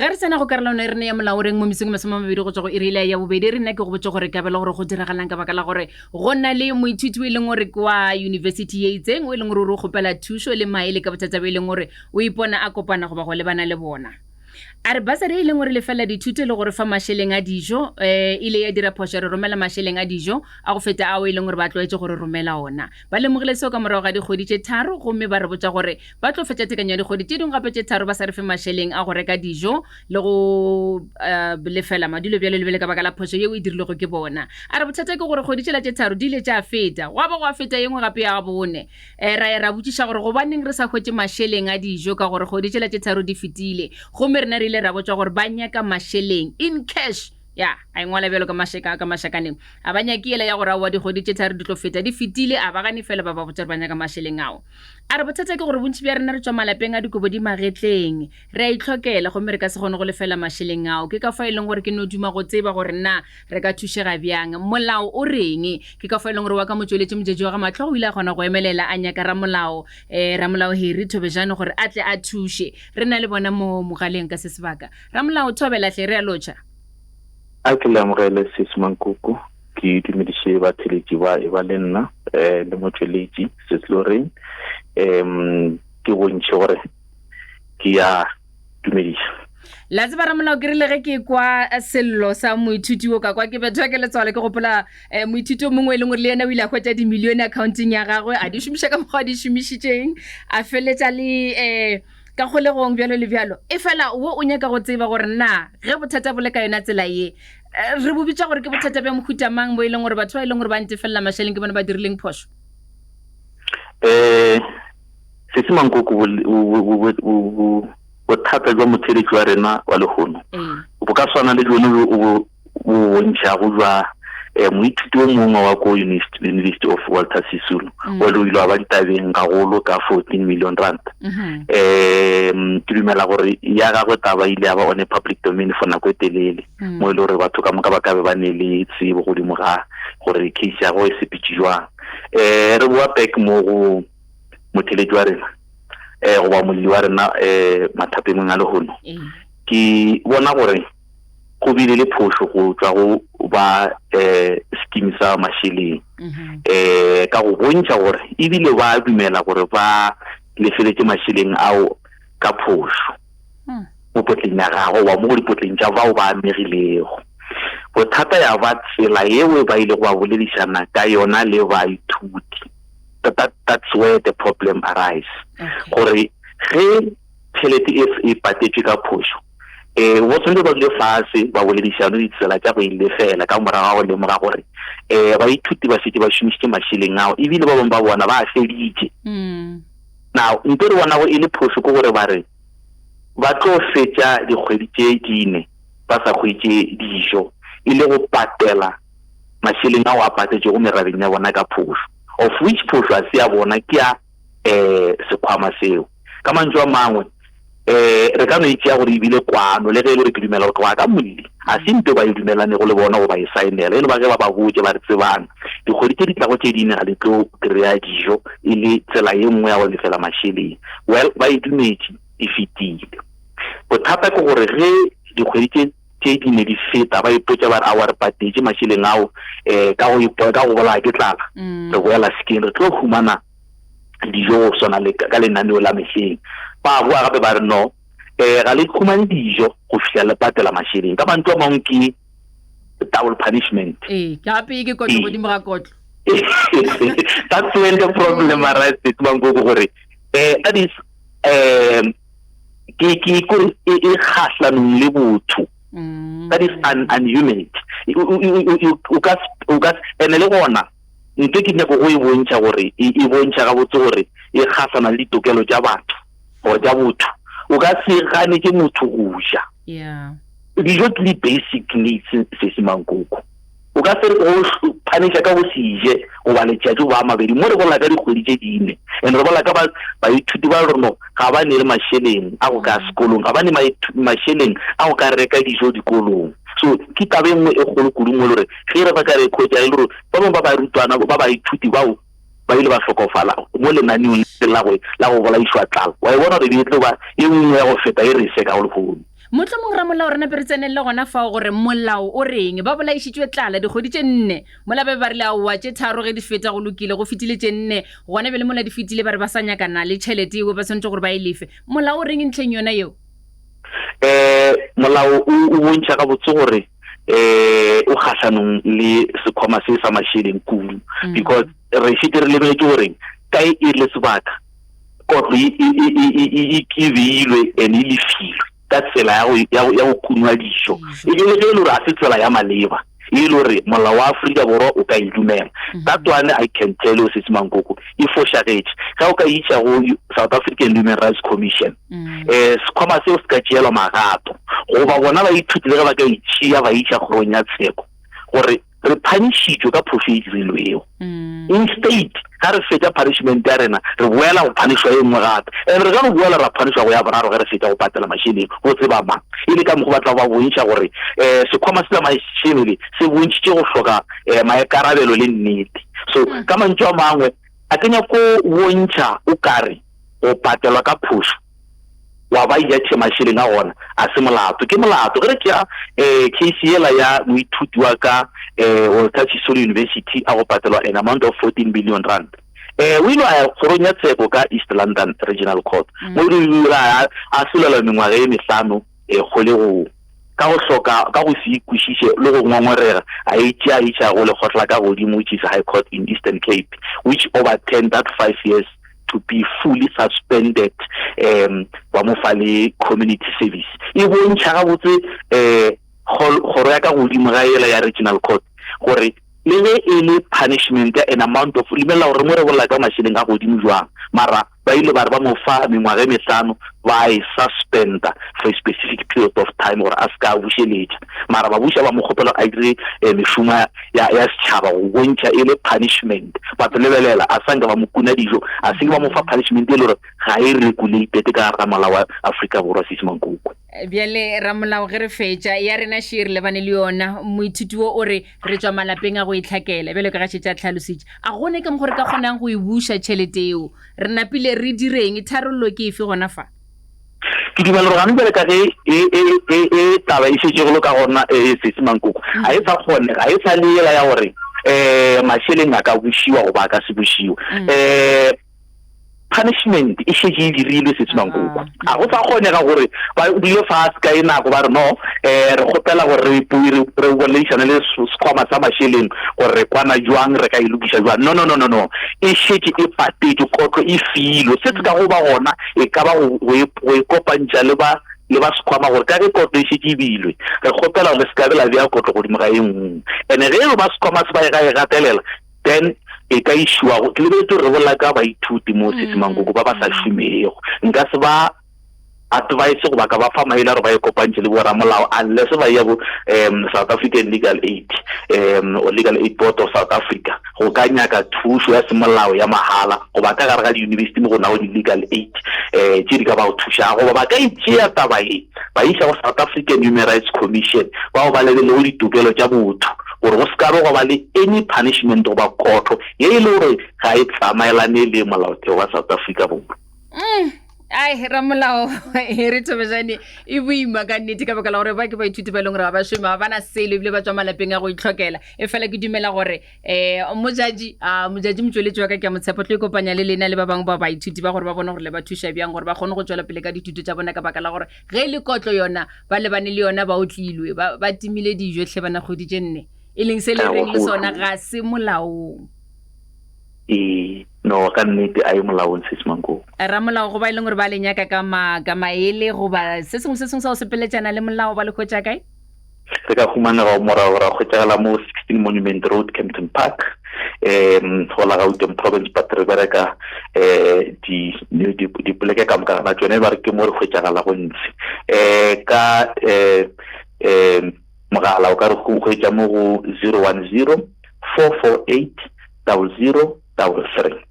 Ge re tsena go karolwana e rena ya molao reng mo mesong e 20 go tšwa go iri ya bobedi, re nna ke go botše gore kabelo gore go diragalang ka baka la gore go na le moithuti o e leng gore ke wa yunibesithi ye itseng o e leng gore o re o kgopela thušo le maele ka bothata bo e leng gore o ipona a kopana goba go lebana le bona. A re basari e leng gore lefela dithuto le go re fa mašeleng a dijo um ile ya dira phošo ya re romela mašeleng a dijo a go feta ao e leng gore ba tlwaetše go re romela ona. Ba lemogile seo ka morago ga dikgwedi tše tharo gomme ba re botša gore Ba tlo fetša tekanyo ya dikgwedi tše dingwe gape tše tharo ba sa re fe mašeleng a go reka dijo le go lefela madulo bjalo le bjalo ka baka la phošo yeo e dirilwego ke bona. A re bothata ke gore kgwedi tšela tše tharo di ile tša feta, gwa ba gwa feta ye nngwe gape ya bone. Ra ya ra botšiša gore gobaneng re sa hwetše mašeleng a dijo ka gore kgwedi tšela tše tharo di fetile gomme rena re ile ra botšwa gore ba nyaka mašeleng in cash. Ya, a e ngwala bjalo ka mašeka ka mašakaneng. A ba nyake yela ya gore aowa dikgwedi tše tharo di tlo feta di fetile, a ba gane fela ba ba botša gore ba nyaka mašeleng ao. A re bothata ke gore bontši bja rena re tšwa malapeng a dikobo di magetleng. Re a itlhokela gomme re ka se kgone go lefela mašeleng ao. Ke ka fao e leng gore ke no duma go tseba gore na re ka thušega bjang. Molao o reng? Ke ka fao e leng gore wa ka motšweletši Modjadji wa ga Mahlogo o ile a kgona go emelela a nyaka ramolao, eh, ramolao Harry Thobejane gore a tle a thuše. Re na le bona mo mogaleng ka se sebaka. Ramolao Thobela hle, re a lotšha. A ke le amogele Sis Mankuku. Ke dumediše batheletši ba e ba le nna eh, le motšweletši Sis Lorraine. Um ke bontšhe gore ke ya dumediša. La tseba ramolao ke rile ge ke kwa sello sa moithuti o ka kwa ke bethwa ke letswalo ke gopola eh, moithuti o mongwe e leng gore le yena o ile a hwetša dimilione accounting ya gagwe a di šomiša ka mokgwa a di šomišitšeng a feletša le eh, ka kgolegong bjalo le bjalo. Efela wo o nyaka go tseba gore na ge bothata bo le ka yona tsela ye, eh, re bo bitša gore ke bothata bja mohuta mang bo e leng gore batho ba e leng gore ba ntefelela mašeleng ke bona ba dirileng phošo? Um Sesi Mankoko, bothata jwa motheeletši wa rena wa lehono bo ka swana le bjone bjo o bo bontšhago jwa um moithuti o mongwe wa ko University of Walter Sisulu mm. o le o ile wa ba ditabeng gagolo ka 14 million rand um mm-hmm. ke dumela gore ya gagwe taba ile ya ba one public domain for nako e telele mm. mo e le gore batho ka moka ba ka be ba ne le tsebo godimo ga gore case ya gagwe e sepetše jwang um re boa back mo go motheletši wa rena um goba molli wa rena um mathapemong a lehono ke bona gore go bile le phošo go tšwa go ba um scheme sa mašeleng um ka go bontšha gore ebile ba dumela gore ba lefeletše mašeleng ao ka phošo hmm. mo potleng ya gagwe goba mo go dipotleng tša bao ba amegilego. Bothata ya ba tsela yeo ba ilego ba boledišana ka yona le baithuti. That, that, that's where the problem arise. Gore ge tšhelete e, e patetšwe ka phošo um bo tshwanetse ba dule fase ba boledišane ditsela tša go e lefela ka morago ga go lemoga gore um baithuti ba šetše ba šomišitše mašeleng ao ebile ba bangwe ba bona ba a feditše mm. now nto re bonago e le phošo ke gore ba re ba tlo fetša dikgwedi tše dine ba sa hwetše dijo e le go patela mašeleng ao a patetšego merabeng ya bona ka phošo of which phošo a se ya bona ke ya um sekhwama seo. Ka mantšu a mangwe, um re ka no e tšea gore e bile kwano, le ge e le gore ke dumela gore go ya ka molli, ga se nto ba e dumelanego le bona goba e saenela, e no ba ge ba ba botše ba re, Tsebang, dikgwedi tše di tlago tše dine ga le tlo kry-a dijo e le tsela ye nngwe ya go lefela mašeleng. Well, ba e dumetše, e fetile. Bothata ke gore ge dikgwedi tše tše di ne di feta ba ipotša ba re aowa re patetše mašeleng ao um ka go ka go bolaya ke tlala, re boela sekeng re tlo humana dijo go swana le ka lenaneo la mehleng. Ba boa gape ba re no um ga le humane dijo go fihla le patela mašeleng. Ka mantšu a mangwe ke double punishment. Ee, ke gape ke kotlo godimo ga kotlo. That's when the problem arises, Mankoko, gore um that is um ke ke kore e e kgahlanong le botho. That is un, unhuman. O ka o ka ene le gona Nto ke nyako go e bontšha gore e, e bontšha gabotse gore e kgahlana le ditokelo tša batho or tša botho. O ka se ganetše motho go ja. Yeah. Dijo ke di-basic needs, Sesi Mankoko. O ka se re go phaneša ka go se je goba letšatši goba a mabedi. Mo re bolela ka dikgwedi tše dine and re bolela ka ba baithuti ba reno ga ba ne le mašeleng a go ka sekolong, ga ba ne mašeleng a go ka reka dijo dikolong. So ke taba e nngwe e kgolo kudu mo e le gore ge re ba ka re khwetša e le gore ba bangwe ba barutwana ba baithuti bao ba ile ba hlokofala mo lenaneong la go la go bolaišwa tlala, wa e bona gore e be e tlo ba e nngwe ya go feta e re e sekago lehono. Mohlomong ramolao re nape re tsenelele gona fao gore molao o reng. Ba bolaišitšwe tlala dikgwedi tše nne, mola ba be ba rile aowa tše tharo ge di feta go lokile, go fetile tše nne, gona bjale mola di fetile ba re ba sa nyakana le tšhelete yeo ba swanetše gore ba e lefe. Molao o reng ntlheng yona yeo? Um molao o o bontšha gabotse gore um o kgahlanong le sekhwama se sa mašeleng kudu because re šetše re lebeletše gore kae e le sebaka kotlo e, e, e, e, e, e, e beilwe and e lefilwe ka tsela ya go, ya go, ya go kunwa dijo. E le ge e le gore a se tsela ya maleba e le gore molao wa Afrika Borwa o ka e dumela. That one I can tell you Sesi Mankoko e fošagetše. Ge o ka e iša go South African Human Rights Commission eh sekhwama seo se ka tšeelwa magato goba bona baithuti le ge ba ka e tšea ba iša kgorong ya tsheko gore re phanišitšwe ka phošo e dirilwego. Instead, ga re fetša punishment ya rena, re boela go phanišwa e nngwe gape. And re ka no boela ra phanišwa go ya boraro ge re fetša go patela mašeleng, go tseba mang. E le ka mokgwa ba tla ba bontšha gore um sekhwama se sa mašeleng le se bontšhitše go hloka um maikarabelo le nnete. So, ka mantšu a mangwe, a ke nyako bontšha o kare go patelwa ka phošo wa ba ja tšhe mašeleng a gona a se molato ke molato ge re tšea um case yela ya moithuti wa ka um Walter Sisulu University a go patelwa an amount of 14 billion rand um o ile a ya kgorong ya tsheko ka East London Regional Court mo o ile a ahlolelwa mengwaga e mehlano um kgolegong ka go hloka ka go se ikwešiše le go ngongorega a e tšea iša go lekgotla ka godimo which is High Court in Eastern Cape which overturned that 5 years to be fully suspended um ba mo fa le community service e bontšha gabotse um kgoro ya ka godimo ga ela ya regional court gore le ge e le punishment ya an amount of lebelela gore mo re bolela ka mašeleng a godimo jwang mara ba ile ba re ba mo fa mengwaga e mehlano ba e suspenda for a specific period of time gore a se ka bušeletša mara ba buša ba mo kgopela a dire eh, mešomo ya, ya setšhaba go bontšha e le punishment but lebelela a sanka ba mo kuna dijo a seke ba mo fa punishment e le gore ga e regulated ka gare ga molao wa Afrika Borwa Sisi Mankoko. Bjale ramolao ge re fetša ya rena še re lebane le yona moithuti wo o re re tšwa malapeng a go itlhakela bjalo ka ga šetše a tlhalositše a gone ka mokgo re ka kgonang go e buša tšhelete eo re napile re direng tharollo ke efe gona fa? Ke dumela gore gane bjale ka ge e, e, e, e taba e šetše go le ka gona e, Sesi Mankoko ga e sa kgonega, ga e sa le yela ya gore um mašeleng a ka bušiwa goba a ka se bušiwe. Um punishment e šetše e dirilwe Sesi Mankoko, ga go sa kgonega gore ba dule fase ka e nako ba re no um re kgopela gore re re boledišane le sekhwama sa mašeleng gore re kwana jwang, re ka e lokiša jwang. No, no, no, no, no, e šetše e patetšwe, kotlo e filwe. Se se ka go ba gona e ka ba go, go e, go e kopantšha le ba, le ba sekhwama gore ka ge kotlo e šetše e beilwe, re kgopela gore le se ka be la bea kotlo godimo ga e nngwe. And-e ge e ba sekhwama se ba e ga e gatelela, then e ka išiwa go, ke lebeletse gore re bolela ka baithuti mo Sesimankoko ba ba sa šomego. Nka se ba advice goba ka ba fa maele a gore ba e kopantšhe le boramolao unless ba ya bo um South African Legal Aid um or Legal Aid Board of South Africa go ka nyaka thušo ya semolao ya mahala goba ka gare ga di-university mo go nago di-legal aid um tše di ka ba go thušago goba ba ka e tšea taba e ba iša go South African Human Rights Commission bao ba lebelego ditokelo tša botho gore go se ka be gwa ba le any punishment goba kotlo ye e le gore ga e tsamaelane le molaotheo wa South Africa Borwa. Mm. Ai, ramolao re thobejane e boima ka nnete ka baka la gore ba ke baithuti ba e leng gore ga ba šome ga ba na selo ebile ba tswa malapeng a go itlhokela e fela ke dumela gore um mojaji a mojaji motšweletši wa ka ke a motshepo tlo ikopanya le lena le ba bangwe ba baithuti ba gore ba bone gore le ba thuša bjang gore ba kgone go tšwela pele ka dithuto tša bona ka baka la gore ge e le kotlo yona ba lebane le yona ba otlilwe ba timile dijo tlhe bana kgwedi tše nne e leng se le reng le sona ga se molaong. Ee, no, ka nnete a ye molaong Sis Mankoko. Ramolao go ba e leng gore ba le nyaka ka ma, ka maele goba se sengwe se sengwe sa go sepeletšana le molao ba le hwetša kae? Re ka humanega morago ra hwetšagala mo 16 Monument Road, Kempton Park, um go la Gauteng Province, but re bereka um di, di, dipoleke ka moka ga tšone, ba re ke mo re hwetšagalago ntsi. Um ka um um mogala o ka re hwetša mo go 010 448 00 33.